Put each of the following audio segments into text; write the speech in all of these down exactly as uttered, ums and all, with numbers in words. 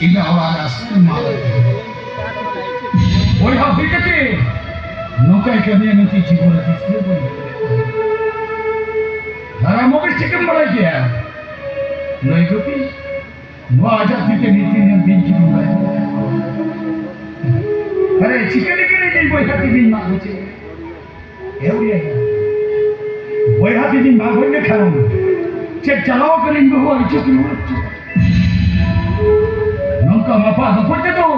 ᱤᱧᱟᱹᱜ ᱚᱲᱟᱜ ᱨᱮ ᱟᱥᱨᱚᱭ ᱮᱢᱟ ᱞᱮ᱾ ᱵᱚᱭᱦᱟ ᱦᱩᱭ ᱠᱟᱛᱮ ᱱᱚᱝᱠᱟᱭ ᱠᱟᱹᱢᱤᱭᱟ ᱢᱮᱱᱛᱮ ᱡᱤᱵᱚᱱ ᱨᱮ ᱛᱤᱥ ᱜᱮ ᱵᱟᱹᱧ ᱵᱟᱲᱟᱭᱟ᱾ ᱫᱷᱟᱨᱟ ᱢᱚᱜᱮ ᱪᱤᱠᱟᱹᱢ ᱵᱟᱲᱟᱭ ᱜᱮᱭᱟ? ᱱᱩᱭ ᱜᱩᱯᱤ, ᱱᱚᱣᱟ ᱟᱡᱟᱜ ᱛᱤ ᱛᱮ ᱢᱤᱫ ᱫᱤᱱ ᱵᱤᱧ ᱪᱩᱨᱩᱡ ᱵᱟᱲᱟᱭ᱾ ᱟᱨᱮ, ᱪᱤᱠᱟᱹ ᱞᱮᱠᱟ ᱨᱮ ᱤᱧ ᱵᱚᱭᱦᱟ ᱛᱤ ᱵᱤᱧ ᱢᱟᱜ ᱦᱚᱪᱚᱭ? ᱮ ᱩᱲᱤᱭᱟ, ᱵᱚᱭᱦᱟ ᱛᱤ ᱵᱤᱧ ᱢᱟᱜ ᱦᱚᱪᱚ ᱞᱮᱠᱷᱟᱱ ᱪᱮᱫ ᱪᱟᱞᱟᱣ ᱠᱟᱱᱟᱧ ᱵᱟᱹᱦᱩ ᱟᱨ ᱪᱮᱫ ᱨᱩᱣᱟᱹᱲ ᱦᱚᱪᱚ? ᱱᱚᱝᱠᱟ ᱢᱟᱯᱟ ᱫᱚᱯᱚᱡ ᱛᱮᱫᱚ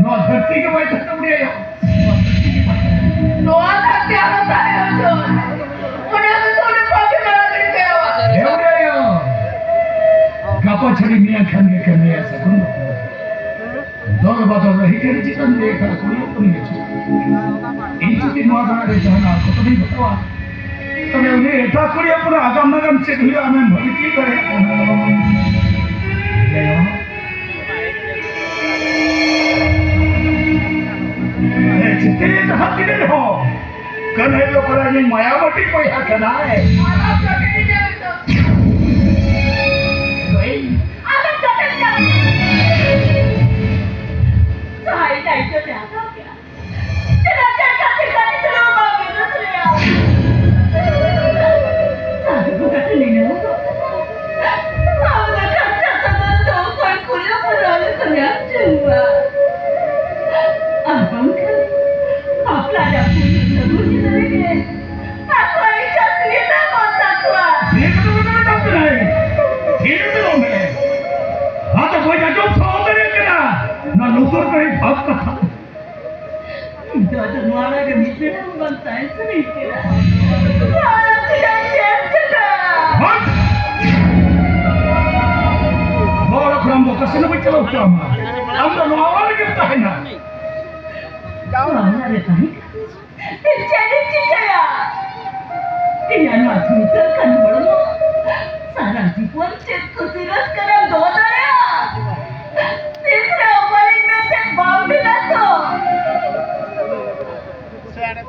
ᱱᱚᱣᱟ ᱫᱷᱟᱹᱨᱛᱤ ᱜᱮ ᱵᱟᱭ ᱛᱟᱦᱮᱸ ᱩᱲᱤᱭᱟ᱾ ᱱᱚᱣᱟ ᱫᱷᱟᱹᱨᱛᱤ ᱟᱞᱚ ᱛᱟᱦᱮᱸ ᱦᱚᱪᱚ᱾ ᱚᱱᱟ ᱠᱚ ᱛᱚ ᱚᱸᱰᱮ ᱵᱟᱯᱮ ᱢᱟᱲᱟᱝ ᱨᱮ ᱪᱟᱞᱟᱣᱟ᱾ ᱦᱮᱣᱲᱮᱭᱟ᱾ ᱜᱟᱯᱟ ᱪᱷᱟᱹᱲᱤ ᱢᱮᱭᱟᱝ ᱠᱷᱟᱱ ᱜᱮ ᱠᱟᱹᱢᱤᱭᱟ ᱥᱟᱹᱜᱩᱱ ᱵᱟᱯᱞᱟ᱾ ᱫᱚᱞ ᱵᱟᱫᱚᱞ ᱨᱮ ᱦᱤᱴᱟᱹᱨᱤ ᱪᱮᱛᱟᱱ ᱨᱮ ᱮᱴᱟᱜ ᱠᱩᱲᱤ ᱦᱚᱯᱚᱱ ᱜᱮ ᱪᱮᱫ? ᱤᱧ ᱡᱩᱫᱤ ᱱᱚᱣᱟ ᱫᱟᱜ ᱨᱮ ᱡᱟᱦᱟᱱᱟᱜ ᱠᱚᱛᱚᱵᱤᱧ ᱦᱟᱛᱟᱣᱟ, ᱛᱚᱵᱮ ᱩᱱᱤ ᱮᱴᱟᱜ ᱠᱩᱲᱤ ᱦᱚᱯᱚᱱᱟᱜ ᱟᱜᱟᱢ ᱱᱟᱜᱟᱢ ᱪᱮᱫ ᱦᱩᱭᱩᱜᱼᱟ ᱟᱢᱮᱢ ᱵᱷᱟᱹᱵᱤ ᱛᱤᱭᱳᱜ ᱫᱟᱲᱮᱭᱟᱜ ᱠᱟᱱᱟ? ᱡᱟᱭᱦᱳᱠ, ᱦᱮᱸ, ᱪᱤᱛᱟᱹᱨ ᱡᱟᱦᱟᱸ ᱛᱤᱱᱟᱹᱜ ᱨᱮᱦᱚᱸ ᱠᱟᱹᱱᱦᱟᱹᱭ ᱫᱚ ᱠᱚᱲᱟ ᱤᱧ ᱢᱟᱭᱟ ᱵᱟᱹᱴᱤ ᱵᱚᱭᱦᱟ ᱠᱟᱱᱟᱭ᱾ ᱟᱞᱚᱢ ᱡᱚᱴᱮᱫ ᱤᱧᱟ ᱱᱤᱛᱚᱜ᱾ ᱦᱳᱭ᱾ ᱟᱞᱚᱢ ᱡᱚᱴᱮᱫ ᱤᱧᱟ᱾ ᱡᱟᱦᱟᱸᱭ ᱫᱟᱭᱤᱛᱛᱚ ᱛᱮ ᱦᱟᱛᱟᱣ ᱠᱮᱫᱟ, ᱪᱮᱫᱟᱜ ᱪᱮᱫ ᱠᱷᱟᱹᱛᱤᱨ ᱠᱟᱹᱴᱤᱡ ᱪᱩᱞᱩᱝ ᱵᱟᱢ ᱵᱩᱡᱷᱟᱹᱣ ᱫᱟᱲᱮᱭᱟᱜᱼᱟ? ᱥᱟᱹᱫᱷᱩ ᱵᱚᱸᱜᱟ ᱴᱷᱮᱱ ᱞᱟᱹᱭ ᱧᱟᱢᱚᱜ ᱫᱚ᱾ ᱟᱢ ᱫᱚ ᱰᱟᱠᱛᱟᱨ ᱥᱟᱶ ᱫᱚ ᱚᱠᱚᱭ ᱠᱩᱲᱤ ᱦᱚᱯᱚᱱ ᱨᱚᱲ ᱞᱮᱠᱟᱢ ᱧᱟᱢ ᱡᱚᱝᱟ᱾ ᱟᱨ ᱵᱟᱝᱠᱷᱟᱱ ᱵᱟᱯᱞᱟ ᱨᱮᱭᱟᱜ ᱯᱩᱭᱞᱩ ᱥᱟᱹᱜᱩᱱ ᱜᱤᱫᱽᱨᱟᱹ ᱜᱮ ᱟᱠᱚᱣᱟᱜ ᱤᱡᱽᱡᱚᱛ ᱜᱮ ᱛᱟᱠᱚ ᱛᱟᱠᱚᱣᱟ᱾ ᱛᱷᱤᱨ ᱠᱟᱛᱮ ᱢᱮᱱᱟᱜ ᱢᱮ᱾ ᱛᱷᱤᱨ ᱠᱟᱛᱮ ᱨᱚᱲ ᱢᱮ᱾ ᱟᱫᱚ ᱵᱟᱹᱧ ᱟᱸᱡᱚᱢ ᱥᱟᱦᱟᱣ ᱫᱟᱲᱮᱭᱟᱜ ᱠᱟᱱᱟ᱾ ᱱᱚᱣᱟ ᱞᱩᱛᱩᱨ ᱠᱚᱨᱮ ᱵᱷᱟᱵᱽ ᱠᱟᱛᱷᱟ᱾ ᱤᱧ ᱫᱚ ᱟᱫᱚ ᱱᱚᱣᱟ ᱚᱲᱟᱜ ᱨᱮ ᱢᱤᱫ ᱵᱮᱲᱟ ᱦᱚᱸ ᱵᱟᱝ ᱛᱟᱦᱮᱸ ᱥᱟᱱᱟᱧ ᱠᱟᱱᱟ᱾ ᱱᱚᱣᱟ ᱚᱲᱟᱜ ᱠᱷᱚᱱᱟᱜ ᱪᱮᱫ ᱠᱟᱱᱟ? ᱦᱚᱴ! ᱱᱚᱣᱟ ᱚᱲᱟᱜ ᱠᱷᱚᱱ ᱟᱢ ᱫᱚ ᱚᱠᱟ ᱥᱮᱫ ᱦᱚᱸ ᱵᱟᱹᱧ ᱪᱟᱞᱟᱣ ᱦᱚᱪᱚᱣᱟᱢᱟ᱾ ᱟᱢ ᱫᱚ ᱱᱚᱣᱟ ᱚᱲᱟᱜ ᱨᱮᱜᱮᱢ ᱛᱟᱦᱮᱱᱟ᱾ ᱱᱚᱣᱟ ᱚᱲᱟᱜ ᱨᱮ ᱛᱟᱦᱮᱸ ᱠᱟᱛᱮ ᱪᱮᱫ ᱤᱧ ᱪᱤᱠᱟᱹᱭᱟ? ᱤᱧᱟᱜ ᱱᱚᱣᱟ ᱫᱷᱩᱲᱠᱟᱹᱜ ᱠᱟᱱ ᱦᱚᱲᱢᱚ ᱥᱟᱨᱟ ᱡᱤᱵᱚᱱ ᱪᱮᱫ ᱠᱩᱥᱤ ᱨᱟᱹᱥᱠᱟᱹ ᱨᱮᱢ ᱫᱚᱦᱚ ᱫᱟᱲᱮᱭᱟᱜᱼᱟ? ᱛᱤᱥ ᱨᱮ ᱚᱠᱚᱭᱤᱧ ᱢᱮᱱᱛᱮ ᱵᱟᱢ ᱵᱷᱮᱫᱟ ᱛᱚ?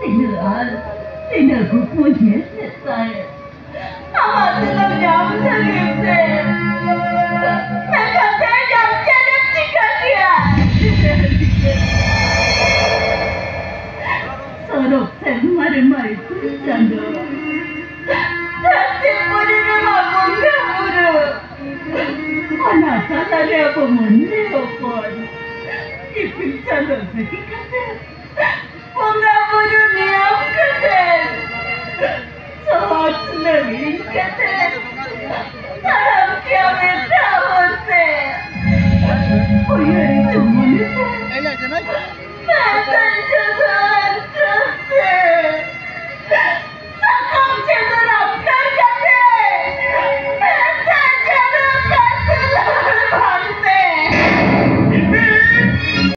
ᱛᱤᱱᱟᱹᱜ ᱟᱨ ᱛᱤᱱᱟᱹᱜ ᱠᱩᱠᱢᱩᱧ ᱧᱮᱞ ᱞᱮᱫ ᱛᱟᱦᱮᱸᱫ ᱟᱢᱟᱜ ᱫᱩᱞᱟᱹᱲ ᱧᱟᱢ ᱞᱟᱹᱜᱤᱫ ᱛᱮ᱾ ᱢᱮᱱᱠᱷᱟᱱ ᱛᱮᱦᱮᱧ ᱟᱢ ᱪᱮᱫ ᱮᱢ ᱢᱟᱹᱱᱢᱤ ᱦᱚᱯᱚᱱ, ᱤᱯᱤᱞ ᱪᱟᱸᱫᱚ ᱞᱟᱹᱜᱤᱫ ᱠᱟᱛᱮ, ᱵᱚᱸᱜᱟ ᱵᱩᱨᱩ ᱱᱤᱭᱚᱢ ᱠᱟᱛᱮ, ᱥᱚᱦᱚᱨ ᱞᱟᱹᱜᱤᱫ ᱠᱟᱛᱮ, ᱛᱟᱲᱟᱢ ᱠᱮᱭᱟ ᱢᱮᱛᱟ ᱦᱚᱨᱛᱮ᱾ ᱩᱭᱦᱟᱹᱨ ᱦᱚᱪᱚ ᱢᱚᱱᱮᱛᱮ, ᱢᱮᱱᱛᱮ